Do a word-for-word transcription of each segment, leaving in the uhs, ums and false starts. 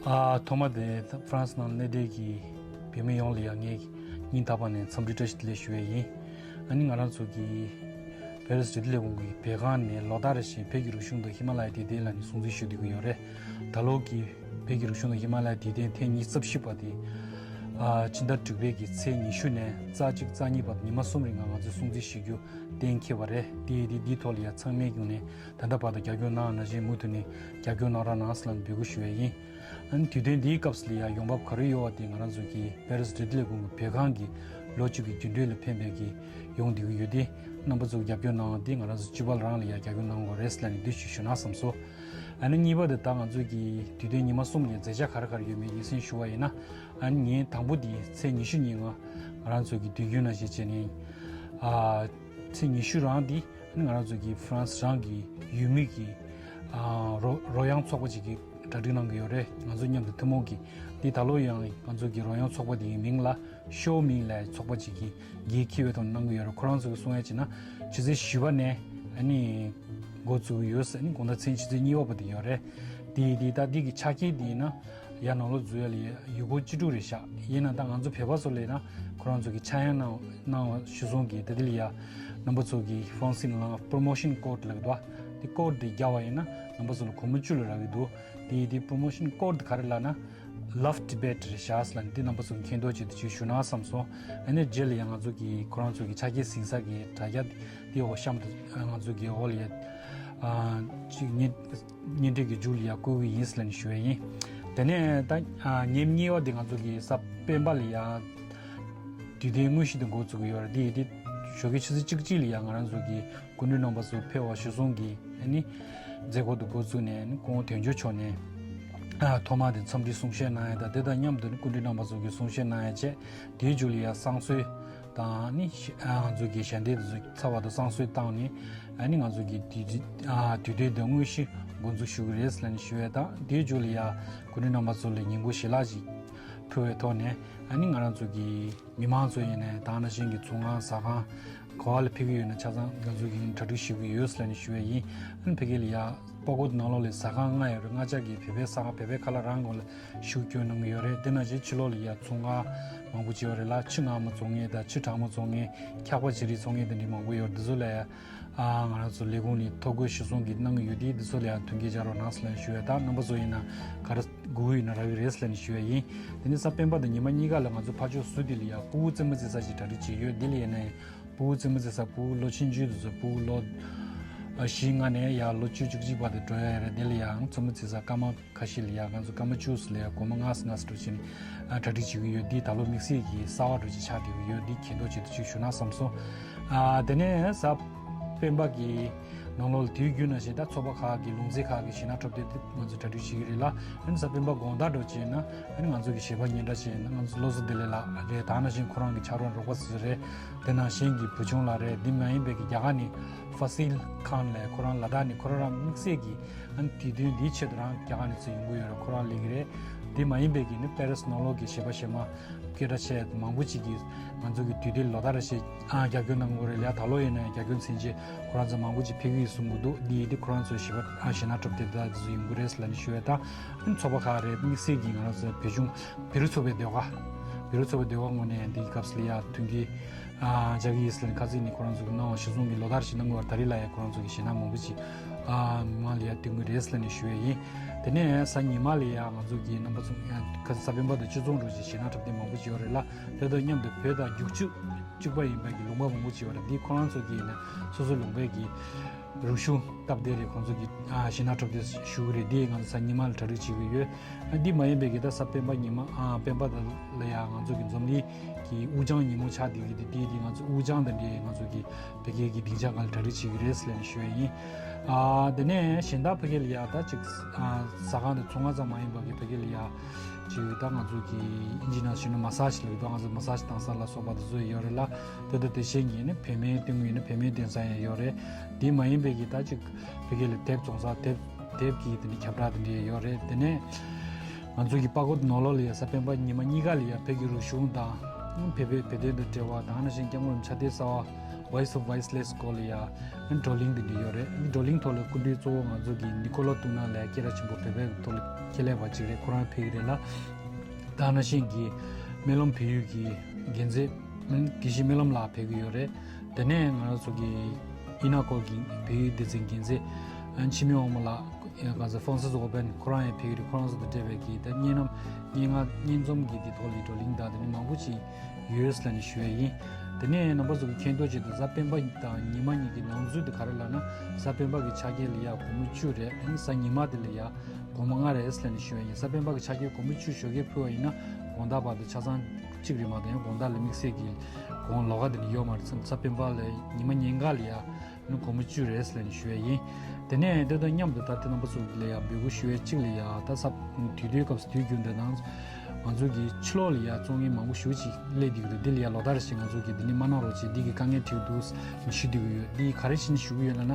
ཨ་ཐོག་མ་དེ་ཧྥ་རན་སི་ནང་གནས་བསྡད་ཀྱི་བོད་མི་ཡོངས་ལ་ཡང་ངས་སྙིང་ཐག་པ་ནས་འཚམས་འདྲི་བཀྲ་ཤིས་བདེ་ལེགས་ཞུ་ཡས་ཡིན། ཨ་ནི་ང་རང་ཚོ་གི་པེ་རིས་རི་ཏི་ལས་ཁུངས་ཀྱི་བོད་ཁང་ནས་ལོ་ལྟར་བཞིན་བོད་ཀྱི་རིག་གཞུང་དང་ཧི་མ་ལ་ཡའི་དུས་སྟོན་ལ་ནི་སྲུང་བརྩི་ཞུ་བསྡད་ཀྱི་ཡོད་རེད། ད་ལོ་གི་བོད་ཀྱི་རིག་གཞུང་དང་ཧི་མ་ལ་ཡའི་དུས་སྟོན་ཐེངས་ཉི་ཤུ་རྩ་བཞི་པ་དེ་ཨ་ཕྱི་ཟླ་དྲུག་པའི་གི་ཚེས་ཉི་ཤུ་ནས་རྩ་གཅིག་རྩ་གཉིས་བར་དུ་ཉི་མ་གསུམ་རིང་ང་ང་ཚོས་སྲུང་བརྩི་ཞུ་རྒྱུ་གཏན་འཁེལ་བ་རེད། དེ་དེ་དེའི་ཐོག་ལ་ཡ་ཚང་མའི་ངོས་ནས་ད་ལྟ་བར་དུ་རྒྱབ་སྐྱོར་གནང་ནང་བཞིན་མུ་མཐུད་ནས་རྒྱབ་སྐྱོར་གནང་རོགས་གནང་ཟེར་ལ་འབོད་སྐུལ་ཞུ་ཡས་ཡིན། ཨ་ནི་དུས་སྟོན་འདིའི་སྐབས་སུ་ལ་ཡ་ཡོང་འབབ་ག་རེ་ཡོད་པ་དེ་ང་རང་ཚོ་གི་པེ་རིས་རི་ཏི་ལས་ཁུངས་ཀྱི་བོད་ཁང་གི་ལོ་གཅིག་གི་རྒྱུན་གྲོས་ལ་ཕན་པའི་གི་ཡོང་བསྡད་ཀྱི་ཡོད་དེ། རྣམ་པ་ཚོ་རྒྱབ་སྐྱོར་གནང་དེ་ང་རང་ཚོ་སྤྱི་པ་རང་ལ་ཡ་རྒྱབ་སྐྱོར་གནང་དགོས་རེད་ཟེར་ལ་ནི་འདི་ཞུ་ཞུ་ན་བསམ་སོང་། ཨ་ནི་གཉིས་པ་དེ་ད་ང་ཚོ་གི་དུས་སྟོན་ཉི་མ་གསུམ་གྱི་མཛད་བྱ་ག་རེ་ག་རེ་ཡོད་མེད་ཡིད་སེམས་ཞུ་བ་ཡིན་ན། ཨ་ནི་ཉིན་དང་པོ་དེ་ཚེས་ཉི་ཤུ་ཉིན་ང་ང་རང་ཚོ་གི་དུས་རྒྱུན་ནང་བཞིན་བྱས་ནས་ཨ་ཚེས་ཉི་ཤུ་རང་དེ་ཨ་ནི་ང་རང་ཚོ་གི་ཧྥ་རན་སི་རང་གི་ཡུལ་མི་གི་ཨ་རོ་རོལ་དབྱངས་ཚོགས་པ་ཅིག་གིས་གྲ་སྒྲིག་གནང་གི་ཡོད་རེད། ང་ཚོ་མཉམ་དུ་ཐུན་མོང་གི་དེ་ད་ལོ་ཡང་ང་ཚོ་གི་རོལ་དབྱངས་ཚོགས་པ་དེ་གི་མིང་ལ་ཤོ་མིང་ལ་ཚོགས་པ་ཅིག་གིས་འགན་འཁྱེར་བའི་ཐོག་གནང་གི་ཡོད་རེད། ཁོ་རང་ཚོ་གི་གསུང་ཡ་བྱས་ན་ཕྱི་ཚེས་བཞི་པ་ནས་ཨ་ནི་འགོ་བཙུགས་ཡོད་ཟེར། ཨ་ནི་དགོང་དག་མཚན་ཕྱི་ཚེས་གཉིས་པ་བར་དུ་ཡོད་རེད། དེ་དེ་ད་དེ་གི་ཆ་རྐྱེན་དེ་ཡིན་ན་ཡར་ནང་ལོགས་འཛུལ་ཡ་ལ་ཡུལ་སྐོར་བཅུ་དྲུག་རེ་བཞག་ཡིན་ན་ད་ང་ཚོ་བོད་པ་ཚོ་ལ་ཡིན་ན་ཁོ་རང་ཚོ་གི་ཆག་ཡང་གནང་གནང་བ་གཞིར་བཟུང་གི་ད་དེ་ལ་ཡ་རྣམ་པ་ཚོ་གི་ཧྥ་རན་སི་ནང་ལ་པྲོ་མོ་ཤན་ཀོཌ་ལབ་འདུག་དེ་ཀོཌ་དེ་རྒྱག་པ་ཡིན་ན་རྣམ་པ་ཚོ་ལ་སྒོར་མོ་བཅུ་ལ་རག་གི་འདུག་དེ་དེ་པྲོ་མོ་ཤན་ཀོཌ་དེ་ག་རེ་ལབ་ན། Love Tibet རེད་ཤག་ཟེར་ལ་ནི་དེ་རྣམ་པ་ཚོ་མཁྱེན་རྟོགས་བྱེད་དུ་ཅིག་ཞུ་ན་བསམ་སོང་། ཨ་ནི་རྗེས་ལ་ཡང་ང་ཚོ་གི་ཁོ་རང་ཚོ་གི་ཆ་རྐྱེན་ཟིན་ས་གི་དྲ་རྒྱ་དེ་འོག་གཤམ་དུ་ང་ཚོ་གི་འོག་ལ་ཡ་ཨ་ཅིག་བརྙན་བརྙན་འཕྲིན་གྱི་མཇུག་ལ་ཡ་བཀོད་གི་ཡིན་ཟེར་ལ་ནི་ཞུ་ཡ་ཡིན། དེ་ནས་ད་ཨ་ཉིན་གཉིས་པ་དེ་ང་ཚོ་གི་གཟའ་སྤེན་པ་ལ་ཡ་དུས་སྟོན་དངོས་གཞི་དེ་འགོ་བཙུགས་ཡོད་རེད། དེ་དེ་ཞོགས་ཀའི་ཆུ་ཚོད་གཅིག་གཅིག་ལ་ཡ་ང་རང་ཚོ་གི་སྐུ་མགྲོན་རྣམ་པ་ཚོ་ཕེབས་པ་གཞིར་བཟུང་གི་ཨ་ནི་མཛད་སྒོ་དེ་འགོ་བཙུགས་ནས་ཨ་ནི་སྐུ་ངོ་དོན་གཅོད་མཆོག་ནས་ཨ་ཐོག་མ་དེ་འཚམས་འདྲི་གསུང་བཤད་གནང་ཡ་དང་དེ་དང་མཉམ་དུ་ཨ་ནི་སྐུ་མགྲོན་རྣམ་པ་ཚོ་གི་གསུང་བཤད་གནང་ཡ་བྱས། དེའི་མཇུག་ལ་ཡ་བསང་གསོལ་དང་ཨ་ནི་ང་ཚོ་གི་ཞལ་འདེབས་དེ་ཚོ་ཚར་བ་དང་བསང་གསོལ་བཏང་ནས་ཨ་ནི་ང་ཚོ་གི་དུས་ཨ་དུས་སྟོན་དེ་དངོས་གཞི་འགོ་འཛུགས་ཞུ་གི་རེད་ཟེར་ལ་ནི་ཞུ་ཡ་དང་དེའི་མཇུག་ལ་ཡ་སྐུ་མགྲོན་རྣམ་པ་ཚོ་ལ་ཉིན་གུང་ཞལ་ལག་ཅིག་ཕུལ་བའི་ཐོག་ནས་ཨ་ནི་ང་རང་ཚོ་གི་མི་མང་ཚོ་ཡིན་ནའི་ད་ནང་བཞིན་གྱི་ཚོང་ཁང་ཟ་ཁང་ག་བ་ལ་ཕེབས་ཀྱི་ཡོད་ན་ཆ་ཚང་ང་ཚོ་གི་གྲ་སྒྲིག་ཞུ་གི་ཡོད་ཟེར་ལ་ནི་ཞུ་ཡ་ཡིན། ཨ་ནི་ཕ་གི་ལ་ཡ་པ་ཀོ་ཏི་ནང་ལོགས་ལ་ཟ་ཁང་ལྔ་ཡོད་རེད། ལྔ་ཆ་གི་བོད་པའི་ཟ་ཁང་བོད་པའི་ཁ་ལག་རང་གོང་ལ་ཤུགས་སྐྱོན་གནང་གི་ཡོད་རེད། དེ་ནང་བཞིན་ཕྱི་ལོགས་ལ་ཡ་ཚོང་ཁང་མང་པོ་ཅིག་ཡོད་རེད་ལ། ཆུ་ངར་མ་བཙོང་མཁན་དང་ཆུ་གྲང་མོ་བཙོང་མཁན་འཁྱག་པ་ཅི་རིགས་བཙོང་མཁན་དེ་འདྲ་མང་པོ་ཡོད་རེད། དེ་ཚོ་ལ་ཡ་ཨ་ང་རང་ཚོ་ལས་ཁུངས་ནས་ཐོ་འགོད་གཞིར་བཟུང་གིས་གནང་གི་ཡོད་དེ་དེ་ཚོ་ལ་ཡང་མཐུན་རྐྱེན་སྦྱར་རོགས་གནང་ཟེར་ལ་ཞུ་ཡ་དང་རྣམ་པ་ཚོ་ཡིན་ན་ག་རེ་དགོས་ཡོད་ན་རག་གི་རེད་ཟེར་ལ་ནི་ཞུ་ཡ་ཡིན། དེ་ནས་གཟའ་སྤེན་པ་དང་ཉི་མ་གཉིས་ཀ་ལ་ང་ཚོ་ཕར་ཕྱོགས་ཟུར་དེ་ལ་ཡ་སྤུ་གུ་རྩེད་མོ་རྩེ་ས་ཞིག་གྲ་སྒྲིག་བྱས་ཡོད། དེ་ལ་ཡིན་ན་ཡང་སྤུ་གུ་རྩེད་མོ་རྩེ་ས་སྤུ་གུ་ལོ་ཆུང་ཆུང་དེ་ཚོ་སྤུ་གུ་ལོ་ཨ་བཞི་ལྔ་ནས་ཡ་ལོ་བཅུ་བཅུ་གཅིག་བར་དུ་འགྲོ་ཡ་ཡོད་རེད། དེ་ལ་ཡང་རྩེད་མོ་རྩེ་ས་སྐར་མ་ཁ་ཤས་ལ་ཡ་ང་ཚོ་སྐར་མ་བཅུ་ཙམ་ལ་ཡ་སྒོར་མོ་ལྔ་ཙམ་ལྔ་ཙམ་འགྲོ་བྱས་ནས་ཨ་གྲ་སྒྲིག་བྱེད་ཀྱི་ཡོད། འདི་ད་ལོ་དམིགས་བསལ་གྱི་གསར་པ་འགྲོ་ཅིག་ཆགས་བསྡད་ཀྱི་ཡོད། འདི་མཁྱེན་རྟོགས་བྱེད་དུ་ཅིག་ཞུ་ན་བསམ་སོང་། ཨ་དེ་ནས་གཟའ་སྤེན་པ་གི་ནང་ལོགས་ལ་དུས་རྒྱུན་ནང་བཞིན་ད་ཚོགས་པ་ཁག་གི་ལུང་ཚན་ཁག་གི་ཞེ་ན་འཁྲབ་སྟོན་དེ་ང་ཚོ་གྲ་སྒྲིག་བྱེད་ཀྱི་རེད་ལ། ཨ་ནི་གཟའ་སྤེན་པ་དགོང་དག་འགྲོ་བྱས་ན་ཨ་ནི་ང་ཚོ་གི་གཞས་པ་སྙན་གྲགས་བྱས་ན་ང་ཚོ་བློ་བཟང་བདེ་ལེགས་ལགས་རེད། ད་ནང་བཞིན་ཁོ་རང་གི་ཕྱག་རོགས་རོགས་པ་ཚོ་རེད། དེ་ནང་བཞིན་གྱི་བུ་ཆུང་ལགས་རེད། འདི་མ་ཡིན་པའི་གི་རྒྱ་གར་ནས་ཧྥ་སིལ་ཁཱན་ལགས་ཁོ་རང་ལ་དྭགས་ནས་ཁོ་རང་རང་དམིགས་བསལ་གྱི་ཨ་ནི་དུས་སྟོན་འདིའི་ཆེད་དུ་རང་རྒྱ་གར་ནས་ཚུར་ཡོང་གི་ཡོད་རེད། ཁོ་རང་སླེབས་ཀྱི་རེད། འདི་མ་ཡིན་པའི་གི་ནི་པེ་རིས་ནང་ལོགས་ཀྱི་གཞས་པ་གཞས་མ་སྐད་གྲགས་ཆེ་མང་པོ་ཅིག་གིས་ང་ཚོ་གི་དུས་སྟོན་ལོ་ལྟར་རེ་བཞིན་ཨ་རྒྱབ་སྐྱོར་གནང་གི་ཡོད་རེད་ལ། ད་ལོ་ཡིན་ན་ཡང་རྒྱབ་སྐྱོར་མཚན་ཆེད་ཁོ་རང་ཚོ་མང་པོ་ཅིག་ཕེབས་ཀྱི་ཡོད་གསུང་གི་འདུག་འདི་ཡིན་དུས་ཁོ་རང་ཚོའི་གཞས་པ་ཨ་གཞས་སྣ་འཁྲབ་སྟོན་དེ་དག་ཚོ་ཡོང་གི་རེད་ལབ་ནས་ཞུ་ཡས་དང་། ཚོགས་པ་ཁག་རེད། དམིགས་བསལ་གྱིས་ང་རང་ཚོ་བོད་གཞུང་བོད་རིགས་ཚོགས་པའི་སྡེ་ཁག་བོད་རིགས་ཚོགས་པའི་སྡེ་ཁག་ངོས་ནས་འདིའི་སྐབས་སུ་ལ་ཡ་མཐུན་རྐྱེན་ཨ་བྱ་གི་ཡིན་ཟེར་ནས་ཁ་སང་ནས་ཁོ་རང་ཚོ་གི་གནང་བ་གཞིར་བཟུང་གི་ལོ་ལྟར་བཞིན་གནང་གི་ཡོད་རེད། ད་རེས་ལ་ཡ་ཁོ་རང་ཚོ་གི་གཞས་སྣ་མང་པོ་ཅིག་ཨ་མི་མང་ལ་ཡ་སྟོན་གྱི་རེད་ཟེར་ནས་ཞུ་ཡས་ཡིན། དེ་ནས་གཟའ་ཉི་མ་ལ་ཡ་ང་ཚོ་གི་རྣམ་པ་ཚོ་ཡང་ཁ་སང་གཟའ་སྤེན་པ་དང་ཆུ་ཚོད་དྲུག་ཅིག་གཞས་སྣ་འཁྲབ་སྟོན་མང་པོ་ཅིག་ཡོད་རེད་ལ། དེ་དང་མཉམ་དུ་བོད་དང་རྒྱུག་ཆུ་གཅིག་པ་ཡིན་པའི་གི་ལུང་པ་མང་པོ་ཅིག་ཡོད་རེད། འདི་ཁོ་རང་ཚོ་གི་ཡིན་ན་སོ་སོ་ལུང་པའི་གི་རིག་གཞུང་སྟབས་བདེ་རེད། ཁོང་ཚོ་གི་ཨ་གཞས་སྣ་འཁྲབ་སྟོན་ཞུ་གི་རེད། འདི་ང་ཚོ་གཟའ་ཉི་མ་ལ་གྲ་སྒྲིག་བྱེད་ཀྱི་ཡོད། ཨ་འདི་མ་ཡིན་པའི་གི་ད་གཟའ་སྤེན་པ་ཉི་མ་ཨ་སྤེན་པ་ད་ལ་ཡ་ང་ཚོ་གི་འཛམ་གླིང་གི་དབུས་གཙང་ཉིན་མོ་ཆགས་བསྡད་ཀྱི་འདུག་འདི་འདི་ང་ཚོ་དབུས་གཙང་དང་འབྲེལ་ང་ཚོ་གི་ཕ་གི་གི་སྡིངས་ཆ་སྒང་ལ་གྲ་སྒྲིག་བྱེད་ཀྱི་རེད་ཟེར་ནས་ཞུ་ཡས་ཡིན། ཨ་དེ་ནས་གཞན་དག་ཕ་གི་ལ་ཡ་ད་ཅིག་ཨ་ཟ་ཁང་དང་ཚོང་ཁང་ཙམ་མ་ཡིན་པ་གི་ཕ་གི་ལ་ཡ་ཅིག་ད་ང་ཚོ་གི་ཨིན་ཇི་ནང་བཞིན་མ་སཱ་ཇི་ལབ་ཀྱི་འདུག་ང་ཚོ་མ་སཱ་ཇི་བཏང་ས་ལ་སོགས་པ་དེ་ཚོ་ཡོད་རེད་ལ། དེ་དང་དེ་བཞིན་གྱི་ནི་བེད་མེད་སྟོན་གྱི་ཡོད་ན་བེད་མེད་སྟོན་ས་ཡང་ཡོད་རེད། དེ་མ་ཡིན་པའི་གི་ད་ཅིག་ཕ་གི་ལ་དེབ་བཙོང་ས་དེབ་དེབ་ཀྱི་དེ་ནི་ཁྱབ་བསྒྲགས་དེ་འདྲ་ཡོད་རེད། དེ་ནས་ང་ཚོ་གི་པ་ཀོ་ཏི་ནང་ལོགས་ལ་ཡ་གཟའ་སྤེན་པ་ཉི་མ་གཉིས་ཀ་ལ་ཡ་བོད་ཀྱི་རིག་གཞུང་དང་བོད་པའི་བོད་དོན་དང་འབྲེལ་བ་དང་ནང་བཞིན་སྐྱབས་མགོན་རིན་པོ་ཆེ་ཕྱག་དེབ་གསར་བ་ Voice of Voiceless སྐོར་ལ་ཡ་བགྲོ་གླེང་དེ་འདྲ་ཡོད་རེད། བགྲོ་གླེང་ཐོག་ལ་སྐུ་མགྲོན་གཙོ་བོ་ང་ཚོ་གི་ནི་ཀོ་ལོ་ཏུ་ན་ལ་ཡ་སྐད་གྲགས་ཆེན་པོ་བོད་པའི་ཐོག་ལ་ཁྱད་ལས་པ་ཅིག་རེད། ཁོ་རང་ཕེབས་ཀྱི་རེད་ལ། ད་ནང་བཞིན་གྱི་སྨོན་ལམ་བལ་ཡུལ་གྱི་འགན་འཛིན་དགེ་བཤེས་སྨོན་ལམ་ལགས་ཕེབས་ཀྱི་ཡོད་རེད། དེ་ནས་ང་རང་ཚོ་གི་ཨི་ན་ཀོ་གི་བལ་ཡུལ་སྡེ་ཚན་འགན་འཛིན་འཆི་མེད་དབང་མོ་ལགས། ཡང་གང་ཟེར་ཧྥོང་སིས་ཨོ་བན་ཁོ་རང་ཡང་ཕེབས་ཀྱི་རེད། ཁོ་རང་ཚོ་དང་འབྲེལ་བའི་གི་ད་བརྙན་རྣམ་བརྙན་ངག་བརྙན་རྩོམ་གྱི་དེ་ཐོག་ལ་བགྲོ་གླེང་དང་དེ་ནི་མང་པོ་ཅིག་ཡོད་ཟེར་ནས་ཞུ་ཡས་ཡིན། དེ་ནས་རྣམ་པ་ཚོ་གི་མཁྱེན་རྟོགས་ཆེད་དུ་གཟའ་སྤེན་པ་དང་ཉི་མ་གཉིས་ཀྱི་ནང་ཚུད་དུ་ག་རེ་ལབ་ན། གཟའ་སྤེན་པ་གི་ཆ་རྐྱེན་ལ་ཡ་སྒོར་མོ་བཅུ་རེད། ཨ་ནི་གཟའ་ཉི་མ་དེ་ལ་ཡ་སྒོར་མོ་ལྔ་རེད་ཟེར་ནས་ཞུ་ཡས་ཡིན། གཟའ་སྤེན་པ་གི་ཆ་རྐྱེན་སྒོར་མོ་བཅུ་ཞོགས་ཀས་ཕུལ་བ་ཡིན་ན་དགོང་དག་བར་དུ་ཆ་ཚང་གཅིག་རེད་མ་གཏོགས་ཡང་དགོང་དག་ལ་དམིགས་བསལ་གྱི་དགོང་ལོགས་ཀ་དེ་ནི་ཡོད་མ་རེད། གཟའ་སྤེན་པ་ལ་ཉི་མ་ཉིན་གང་ལ་ཡ་ནི་སྒོར་མོ་བཅུ་རེད་ཟེར་ནས་ཞུ་ཡས་ཡིན། དེ་ནས་དེ་དང་མཉམ་དུ་ད་དེ་རྣམ་པ་ཚོ་ལ་ཡང་འབོད་སྐུལ་ཞུ་ཡས་གཅིག་ལ་ཡ་ད་ས་དུས་དུས་སྐབས་སུ་དུས་རྒྱུན་དུ་ནང་ང་ཚོ་གི་ཕྱི་ལོགས་ལ་ཡ་བཙོང་མཁན་མང་པོ་ཞེ་པོ་ཅིག་སླེབས་བསྡད་ཀྱི་འདུག་འདི་ལ་ཡ་ལོ་ལྟར་བཞིན་ང་ཚོ་གི་འདི་ནི་མ་གནང་རོགས་བྱེད། འདི་གི་དཀའ་ངལ་འཕྲད་ཀྱི་འདུག་ཞུ་བསྡད་ཀྱི་ཡོད། འདི་ག་རེ་བྱས་ནས་ཞུ་གི་ཡོད་ལབ་ན།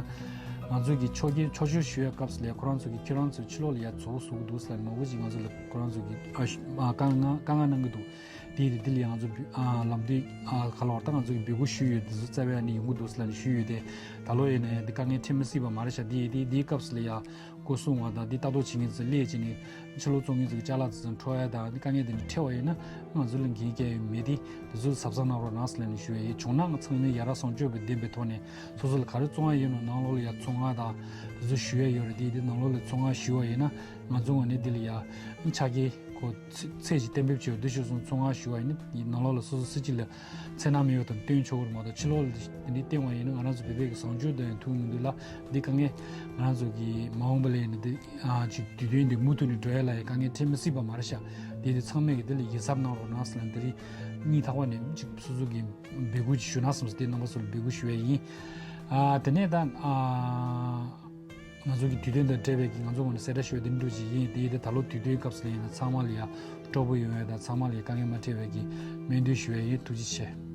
ང་ཚོ་གི་ཆོག་མཆན་ཆོག་མཆན་ཞུ་ཡས་སྐབས་སུ་ལ་ཡ་ཁོ་རང་ཚོ་གི་ཁྱེད་རང་ཚོ་ཕྱི་ལོགས་ལ་ཡ་ཚོགས་བཟོ་གི་འདུག་ཟེར་ལབ་མང་པོ་ཅིག་ང་ཚོ་ལ་ཁོ་རང་ཚོ་གི་ཨ་ཤ་ཨ་དཀའ་ངལ་དཀའ་ངལ་གནང་གི་འདུག་དེ་དེ་དེ་ལ་ཡང་ང་ཚོ་བི་ཨ་ལམ་དུས་ཨ་ག་ལ་བར་ད་ང་ཚོ་གི་འབོད་སྐུལ་ཞུས་ཡོད། དེ་ཚོ་རྩ་བའི་ཨ་ནི་ཡོང་གི་འདུག་ཟེར་ལབ་ནས་ཞུས་ཡོད་དེ། ད་ལོ་ཡིན་ནའི་འདི་དཀའ་ངལ་འཕྲད་མི་སྲིད་པ་མ་རེད་ཤག་དེ་དེ་དེའི་སྐབས་སུ་ལ་ཡ་སྒོ་སྲུང་བ་དང་འདི་ལྟ་རྟོག་བྱེད་མཁན་ཚོ་སླེབས་བྱས་ནས་ཕྱི་ལོགས་བཙོང་མཁན་ཚོ་གི་ཅ་ལག་ཚོ་འཕྲོག་ཡ་དང་འདི་དཀའ་ངལ་དེ་འདྲ་འཕྲད་པ་ཡིན་ན་ང་ཚོ་ལ་འགན་འཁྱེར་ཡོད་མེད། དེ་དེ་ཚོ་གཟབ་གཟབ་གནང་རོགས་གནང་ཟེར་ལབ་ནས་ཞུ་ཡ་ཡིན། བྱུང་ན་ང་ཚང་མས་ཡ་རབས་བཟང་སྤྱོད་པའི་ལྡན་པའི་ཐོག་ནས་སོ་སོ་ལ་ག་རེ་བཙོང་ཡ་ཡོད་ནོ་ནང་ལོགས་ལ་ཡ་ཚོང་ཁང་དང་དེ་ཚོ་ཞུ་ཡ་ཡོད་རེད། དེ་དེ་ནང་ལོགས་ལ་ཚོང་ཁང་ཞུ་བ་ཡིན་ན་ང་ཚོ་ངོས་ནས་འདི་ལ་ཡ་ཆ་རྐྱེན་གོ་ཚད་ཅིག་གཏན་འབེབས་བྱས་ཡོད། དེ་ཞུ་སོང་ཚོང་ཁང་ཞུ་བ་ཡིན་ན་ནང་ལོགས་ལ་སོ་སོ་སུ་གཅིག་ལ་ཚེ་ན་མེད་པ་དང་སྟོན་ཆོག་གི་རེད་མ་གཏོགས་ཕྱི་ལོགས་ལ་འདི་འདྲའི་བསྟན་པ་ཡིན་ན་ང་རང་ཚོ་བོད་པའི་གི་བཟང་སྤྱོད་དང་ཡང་ཐུག་མི་འདུག་ལ། འདི་དཀའ་ངལ་ང་རང་ཚོ་གི་མ་འོངས་པ་ལ་ཡིན་ན་འདི་ཨ་ཅིག་དུས་སྟོན་འདི་མུ་མཐུད་ནས་འགྲོ་ཡ་ལ་ཡང་དཀའ་ངལ་འཕྲད་མི་སྲིད་པ་མ་རེད་ཤག་དེ་དེ་ཚང་མས་གི་འདི་ལ་ཡིད་གཟབ་གནང་རོགས་གནང་ཟེར་ལ་འདི་རིང་སྙིང་ཐག་པ་ནས་ཅིག་སོ་སོ་གི་འབོད་སྐུལ་ཅིག་ཞུ་ན་བསམ་སོང་། དེ་རྣམ་པ་ཚོ་ལ་འབོད་སྐུལ་ཞུ་ཡ་ཡིན། ཨ་དེ་ནས་ད་ཨ། ང་ཚོ་གི་དུས་སྟོན་དང་འབྲེལ་བའི་གི་ང་ཚོ་ངོས་ནས་གསལ་བསྒྲགས་ཞུ་བ་དེ་འདྲ་ཅིག་ཡིན། དེ་ཡིན་དུས་ད་ལོ་དུས་སྟོན་སྐབས་སུ་ལ་ཡིན་ན་ཚང་མ་ལ་ཡ་སྤྲོ་པོ་ཡོང་ཡ་དང་ཚང་མ་ལ་ཡ་དཀའ་ངལ་མ་འཕྲད་པའི་གི་སྨོན་འདུན་ཞུ་ཡ་ཡིན། ཐུགས་རྗེ་ཆེ།